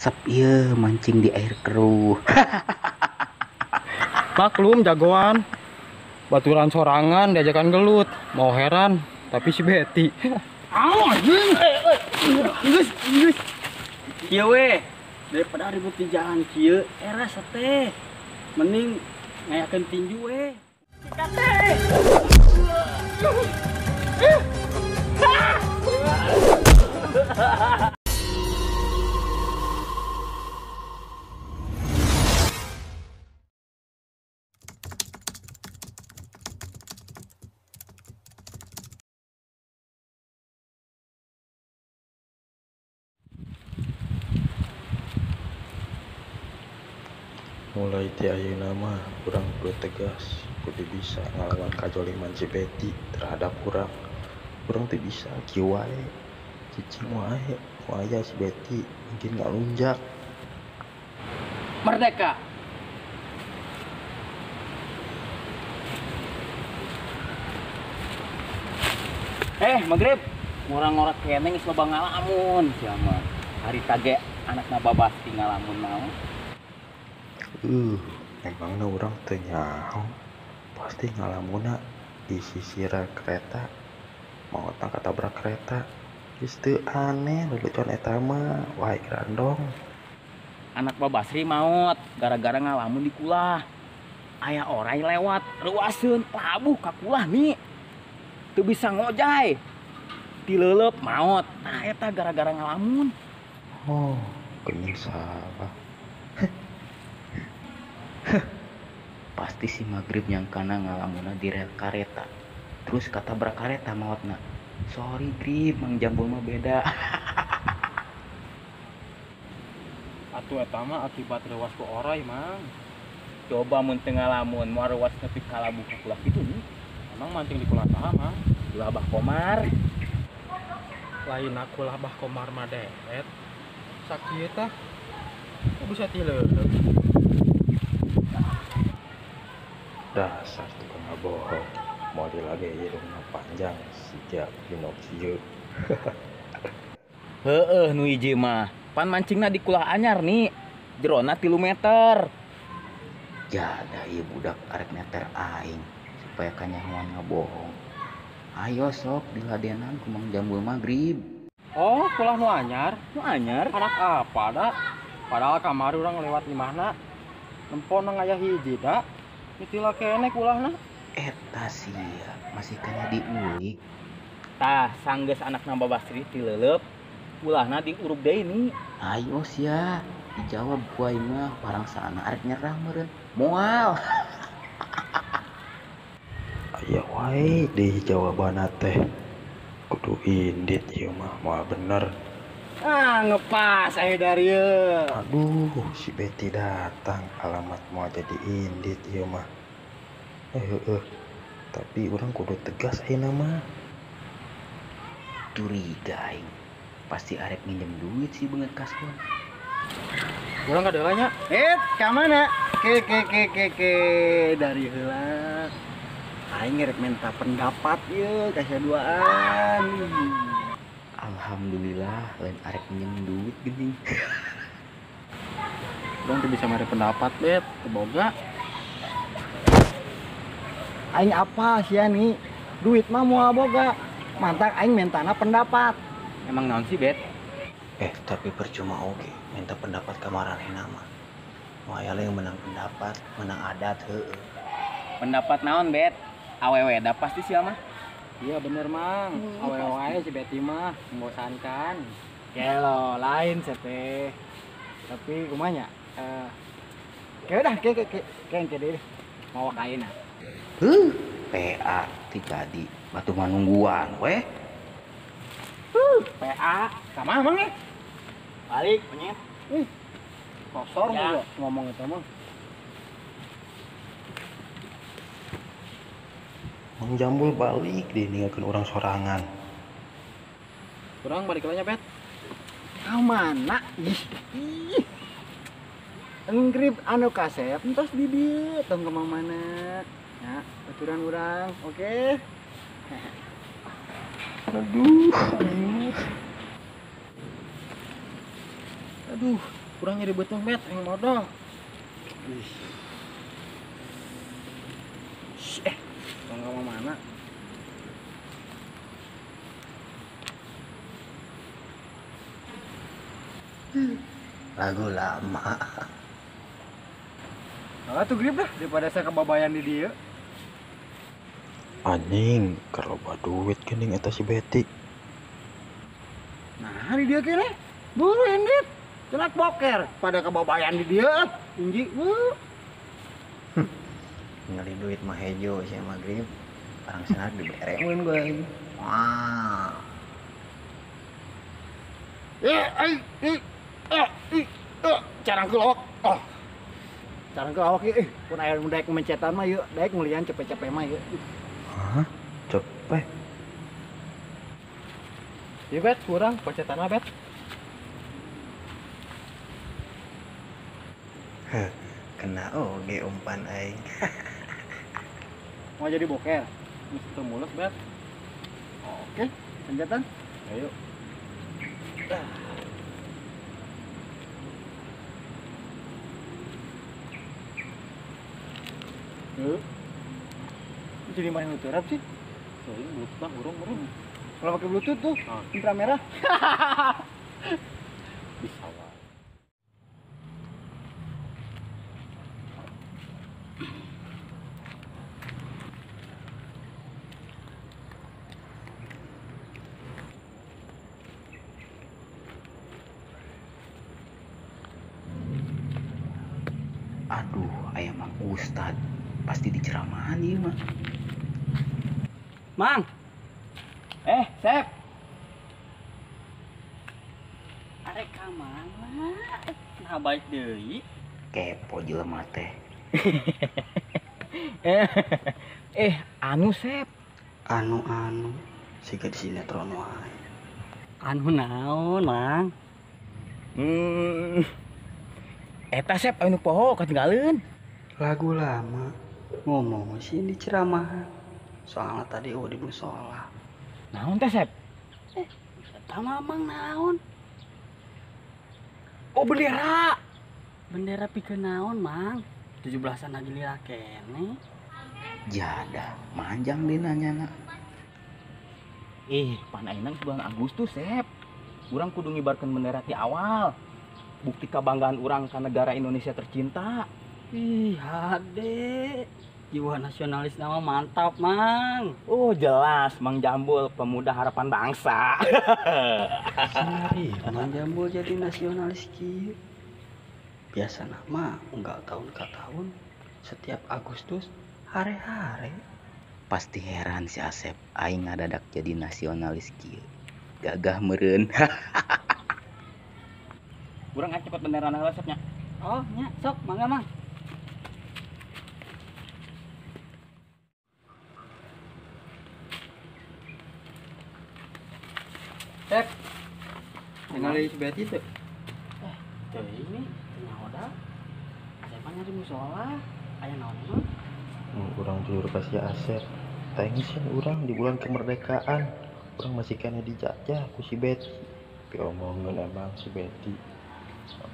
Resep ieu mancing di air keruh. Maklum jagoan. Baturan sorangan diajakan gelut, mau heran tapi si Betty. Aw, anjing. Geus, geus. Kieu we, daripada ribut di jalan kieu, era teh. Mending ngayakeun tinju we. Mulai ti ayeuna mah urang kudu tegas, kudu bisa ngalawan kajoliman si Betty terhadap urang. Urang teu bisa kieu wae, cicing wae, moal aya si Betty mungkin ngalunjak. Merdeka. Eh, Maghrib, ngurang-ngorek keneh geus loba ngalamun sia mah. Harita ge anakna Babasti ngalamun naon. Emangna urang teu nyaho, pasti ngalamunna di sisira kereta, maotna katabrak kereta. Geus teu aneh lelucon eta mah, wae grandong. Anak Babasri maot gara-gara ngalamun di kulah. Aya orai lewat, reuaseun labuh ka kulah nih. Teu bisa ngojay. Tileuleep maot. Nah eta gara-gara ngalamun. Oh, geuning salah. Pasti si Maghrib nyangkana ngalamunna di rel kareta. Terus katabrak kareta maotna. Sorry Grip, Mang Jambul mah beda. Atuh eta mah akibat reuas ku orai, Mang. Coba mun teu ngalamun, moal reuas nepi ka labuh ka kulah kitu nih. Emang mancing di kulah saha, Mang? Kulah Abah Komar. Lain kulah Abah Komar mah deret. Sakieu tah. Kok bisa tileuleuk? Dasar tukang ngabohong, model lagi hidungna panjang siga Pinocchio. Heeh, nu hiji mah pan mancingna di kulah anyar nih, jerona 3 meter. Jada ieu budak arek neter aing supaya kanyahoan ngabohong. Ayo sok diladenan ku Mang Jambul Maghrib. Oh, kulah nu anyar? Nu anyar? Anak apa da? Padahal kamari urang lewat imahna. Nempona aya hiji da. Mitila keneh kulahna. Eta sia masih kena diulik. Tah sanggeus anakna Babasri tileuleep, kulahna diurug deui nih. Ayo sia, dijawab ku aing mah parang sana arek nyerah meureun. Moal. Aya wae deui jawabanna teh. Kudu indit ieu mah moal bener. Ah, ngepas aya dari ieu. Aduh, si Betty datang, alamat moal jadi indit ieu mah. Tapi urang kudu tegas ayeuna mah. Curiga aing. Pasti arek minjem duit sih beungeut kasbon. Urang kadeula nya. Ka mana? Ke ke ke ke ke dari heula. Aing rek minta pendapat ieu ka duaan. Alhamdulillah lain arek minjem duit geuning. Urang teu bisa mere pendapat, Bet. Teu boga. Aing apa sia nih? Duit mah moal boga. Mantak aing mentana pendapat. Emang naon sih, Bet? Tapi percuma oge minta pendapat ka maranehna mah. Moal aya yang menang pendapat, menang adat heueuh. Pendapat naon, Bet? Awewe da pasti sia mah. Iya bener, Mang. Awewe wae si Betty mah membosankan. Gelo, lain sete. Tapi kumaha nya? Ke udah ke ke ke ke ke deh. Mau kaina. Heuh, PA teu jadi batu manungguan weh. PA sama Mang eh. Balik penyet. Kosor ya. Ngomong itu mah. Mang Jambul balik deh ninggalkeun urang sorangan. Urang balik lagi, Bet. Ka mana? Ih. Ih. Enggrip anu kasep entos di dieu tong ka mana. Ya, baturan urang, oke. Aduh, aduh. Aduh. Kurang nyeri beuteung bet yang modal. Ih. Tong ka mana? Lagu lama. Nah, tuh grip dah daripada saya kebabayan di dia. Anjing, keur loba duit geuning eta si Betty. Nah, di dia kene. Buru indit. Cenak boker pada kebabayan di dia. Inji, Nyari duit mah hejo sia mah grip. Barang senak dibere mun gue. Wah. Carang ke lawak. Oh. Carang ke lawak ieu pun aya nu daek mencetan mah ieu, daek meulian cepet-cepet mah ieu. Hah? Cepet. Ieu bet kurang pencetan mah bet. Heh, kena oge umpan aing. Mau jadi boker? Mesti teu mulus bet. Oke, pencetan. Ayo. Jadi main bluetooth sih? Soalnya bluetooth mah urung-urung. Kalau pakai bluetooth tuh, inframerah. Bisa wae. Aduh, aya Mang Ustad. Pasti diceramahan ieu mah. Mang. Sep. Arek ka mana? Nah baik deui. Kepo jelema teh. Anu Sep. Anu-anu siga di sinetron wae. Anu naon, Mang? Eta Sep anu poho katinggaleun. Lagu lama ngomong sih di ceramahan. Soalnya tadi eueuh di musola. Naon teh Sep? Eta mamang naon? Oh bendera. Bendera pikeun naon, Mang? 17-an lagi lila kene. Jadah, manjang deh nanyana. Pan ayeuna geus bulan Agustus, Sep. Urang kudu ngibarkeun bendera ti awal. Bukti kebanggaan urang ka negara Indonesia tercinta. Ih, hade. Jiwa nasionalis nama mantap, Mang. Oh, jelas Mang Jambul pemuda harapan bangsa. Sari, Mang Jambul jadi nasionalis kieu. Biasa nama enggak tahun ke tahun setiap Agustus hare-hare. Pasti heran si Asep aing ngadadak jadi nasionalis kieu. Gagah meureun. Urang cepet bendera heula Sep nya. Oh, nya, sok mangga, Mang. Sep. Ningali si Betty teu? Teu ini teu nyaho. Asep mah nyari musola. Aya naon emang? Urang jujur ka si Asep. Tengsin urang di bulan kemerdekaan. Urang masih kena dijajah ku si Betty. Tapi omongan emang si Betty.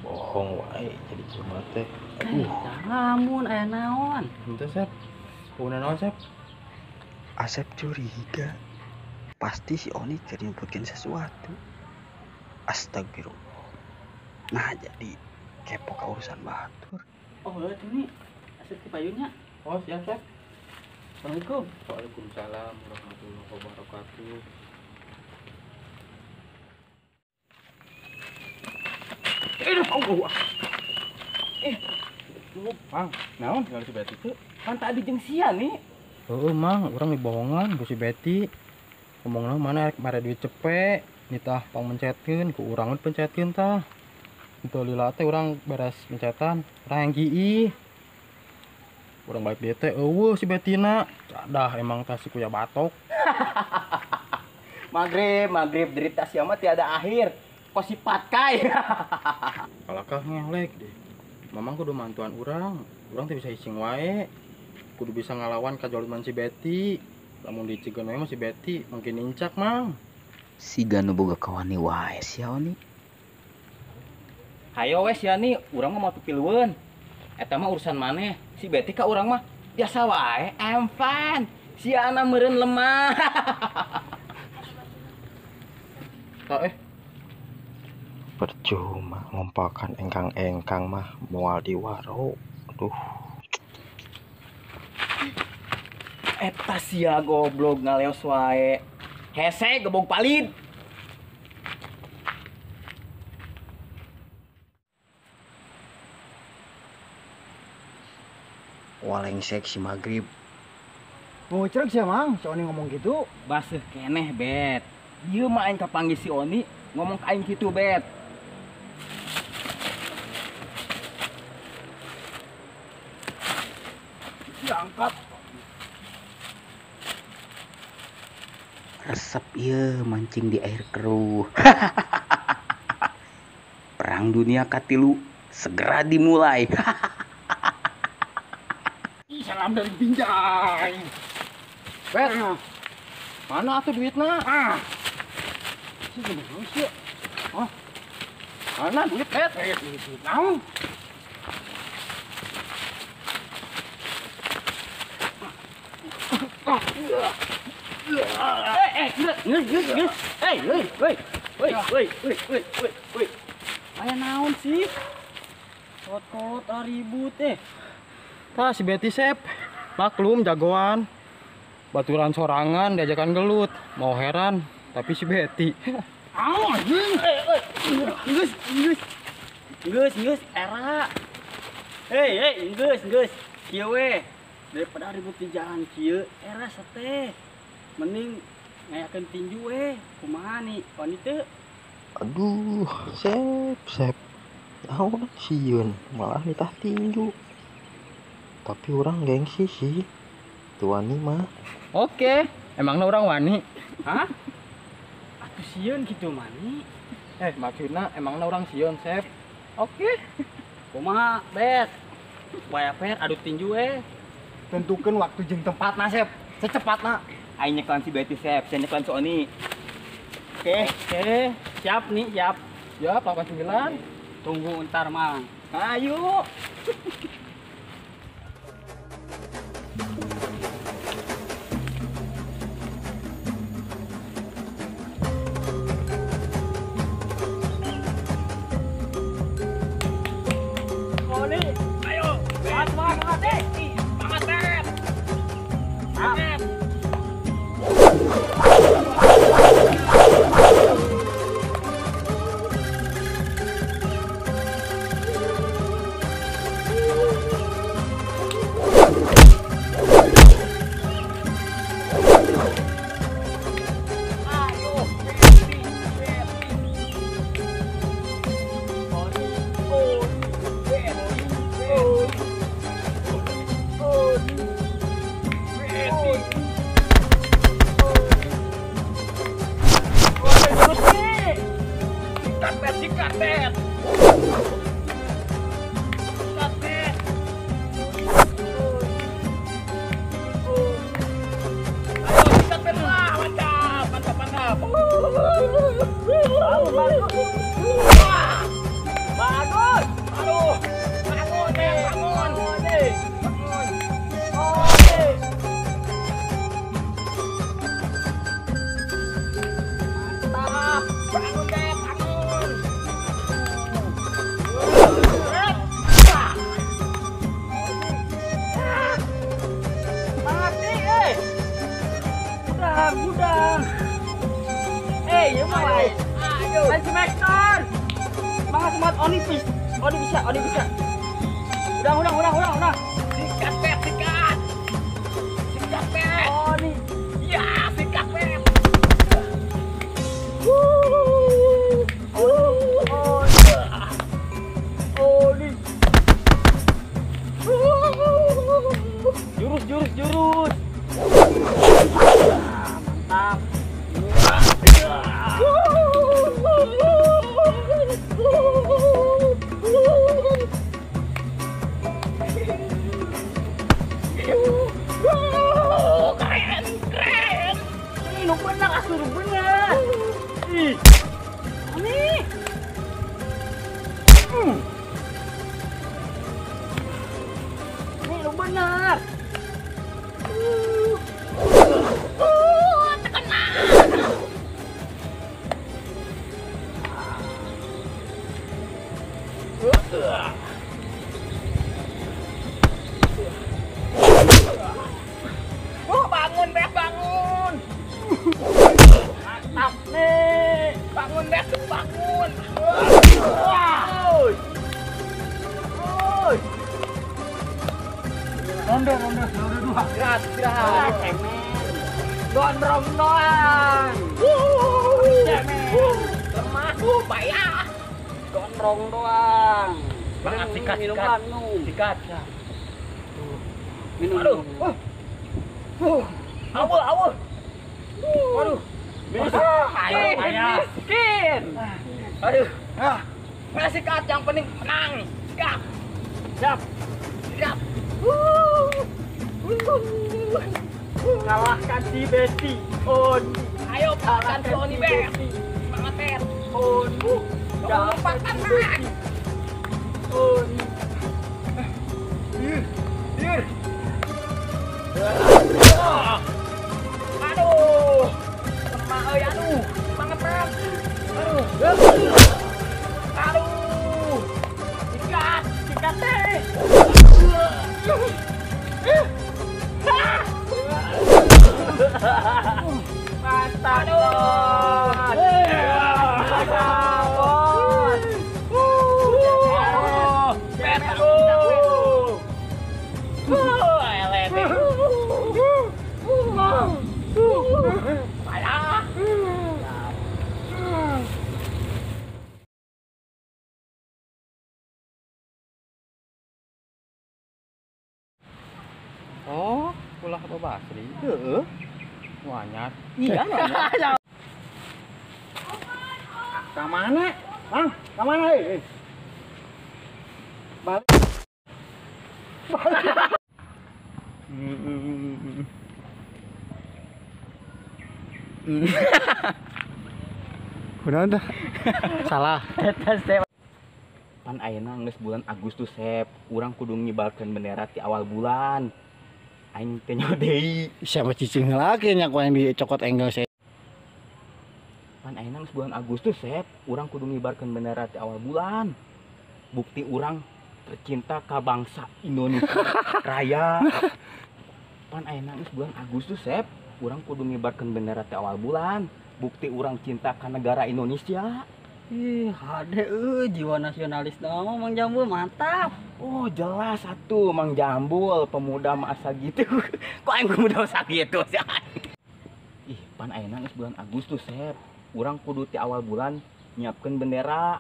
Bohong wae jadi jelema teh. Aduh. Lamun aya naon? Henteu Sep. Kunaon naon Sep? Asep curiga. Pasti si Oni keur nyebutkeun sesuatu. Astagfirullah. Nah jadi kepo ka urusan batur. Oh, heuh nih. Asep ti payunnya. Oh, siap, Sep. Assalamualaikum. Waalaikumsalam warahmatullahi wabarakatuh. Allah. Mang, naon tinggal si Betty teh? Kan tadi jeung sia nih. Heeh, Mang, urang dibohongan ku si Betty. Ngomongna mana rek mere duit cepet, nitah pangmencetkeun ku urang we pencetkeun tah. Henteu lila teh urang beres pencetan, urang yang giih. Urang balik dieu teh eueuh si Bettina. Cadah emang tah si kuya batok. Maghrib, maghrib derita sia mah tiada akhir. Kok sifat kai. Kalakah ngehlek deh. Mamang kudu mantuan urang, urang teh bisa ising wae. Kudu bisa ngalawan kajoliman si Betty. Lamun dicikeun we mah si Betty mungkin nincak, Mang. Siga nu boga kawani wae sia Oni. Hayo we sia nih, urang mah mau pipilueun. Eta mah urusan maneh. Si Betty ka urang mah biasa wae, I'm fine. Siana meureun lemah. Tah Percuma ngompakan engkang-engkang mah moal diwaro. Aduh. Eta sia goblok ngaleos wae. Hese gebog palid. Walengsek si Maghrib. Ngucrek sih Mang, si Oni ngomong gitu. Baseuh keneh Bet. Ieu mah aing kapanggih si Oni ngomong ka aing kitu Bet. Diangkat. Resep ieu mancing di air keruh. Perang dunia katilu segera dimulai. Salam dari Binjai. Bet, mana atuh duitna? Ah. Si bener sih. Oh. Mana duit, Bet? Duit naon? Geus. Woi. Aya naon sih? Kot-kot ribut eh. Tah si Betty Sep, maklum jagoan. Baturan sorangan diajakan gelut, mau heran, tapi si Betty. Anjing. Geus, era. Hei, geus. Kieu we. Daripada ribut di jalan kieu, era sate. Mending ngayakeun tinju we. Kumaha nih, wani teu? Aduh, Sep. Naon sieun, malah nitah tinju. Tapi orang gengsi sih. Teu wani mah. Oke, emangnya orang wani? Hah? Atuh sieun kitu mani. Maksudna emangnya orang sieun, Sep. Oke. Kumaha, Bet? Supaya fair adu tinju we. Tentukeun waktu jeung tempatna, Sep. Secepatna. Aing nyekelan si Betty, Sep. Sia nyekelan si Oni. Oke, siap nih, siap. Siap, 89. Tunggu ntar, Mang. Ayo. Oni, ayo. Semangat, semangat, Bet. Semangat. Ayo, Betty, Betty. Oni, Betty, Oni, Betty. Sikat, Bet. Sikat, Bet. Ayo, sikat, Bet. Wah, mantap, mantap, mantap. Bagus, bagus. Wah, Bagus. aduh, bangun, Bet, bangun. Oni. Bangun. Oni. Mantap. Bangun, Bet, bangun. Mati, eh. Gudang. Ieu mah lain. Ayo. Lain si Mektor. Semangat, semangat, Oni please. Oni bisa, Oni bisa. Udah. Sikat, Bet, sikat. Sikat, Bet. Oni. Ya, sikat, Bet. Oni. Jurus, jurus, jurus. Mantap. Keren, keren. Ini nu bener, asuh bener. Ih. Oni. Oh, bangun Bek, bangun. Mantap nih. Bangun Bek, bangun. Wah. Ronde dua. Istirahat, istirahat. Gondrong doang. Lemah, payah. Gondrong doang. Banget sikat, sikat. Sikat. Minum. Aduh. Aduh, aduh. Aduh. Miskin. Aduh. Nah, sikat yang penting menang. Sikat. Siap. Siap. Kalahkan si Betty. On. Ayo kalahkan si Oni Bet. Semangat Bet. On. Kalahkan si Betty. On. Dir. Aduh. Lemah euy, aduh. Semangat Bet. Aduh. Aduh. Sikat, sikat teh. Mantap. Oh, ulah Babasri. Heeh. Wanyar. Iya, wanyar. Ka mana? Bang, ka mana heuh? Balik. Kunaon tah? Salah. Eta teh. Pan ayeuna geus bulan Agustus, Sep. Urang kudu ngibarkeun bendera ti awal bulan. Aing teh nyaho deui. Siapa cicing heula nya ku aing dicokot enggal saya. Pan ayeuna geus bulan Agustus, Sep. Urang kudu ngibarkeun bendera ti awal bulan. Bukti urang tercinta ka bangsa Indonesia Raya. Pan ayeuna geus bulan Agustus, Sep. Urang kudu ngibarkeun bendera ti awal bulan. Bukti urang cinta ka negara Indonesia. Ih, hade euy, jiwa nasionalis dong Mang Jambul, mantap. Oh, jelas atuh Mang Jambul, pemuda masa gitu. Kok aing pemuda masa gitu sih? Ih, pan ayeuna geus bulan Agustus, Sep. Urang kudu ti awal bulan nyiapkeun bendera.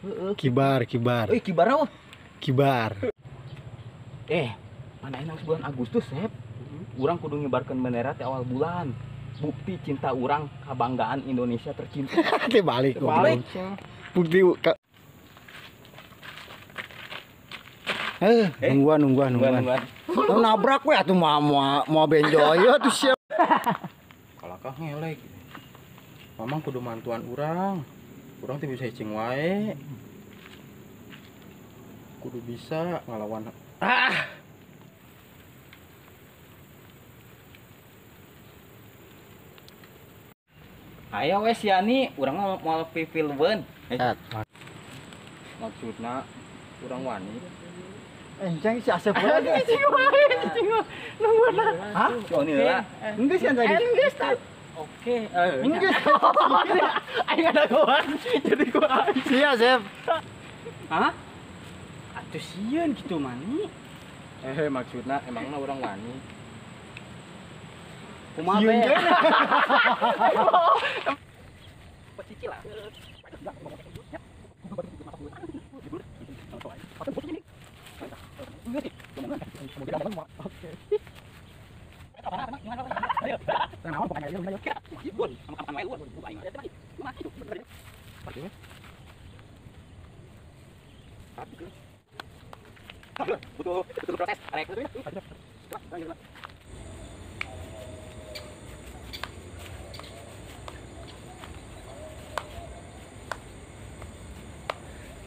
Heeh. Kibar, kibar. Euy, kibar naon? Kibar. Pan ayeuna geus bulan Agustus, Sep. Urang kudu ngibarkeun bendera ti awal bulan. Bukti cinta urang kebanggaan Indonesia tercinta. Balik, balik. Bukti nungguan. Mau nabrak we atuh mau benjoy atuh siap. Kalakah ngelek. Mamang kudu mantuan urang. Urang teh bisa cicing wae. Kudu bisa ngalawan. Ah. Ayo wes Yani, urang mah moal pipilweun. Maksudna urang wani. Enceng si Asep wae. Cicing wae, cicing wae. Nungguan. Hah? Si Oni heula. Enggeus yang tadi. Enggeus tah. Oke. Enggeus. Aing ada goan. Jadi gua Si Asep. Hah? Atuh sieun kitu mani. Maksudna emangna urang wani. Kumaha be?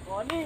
Oni.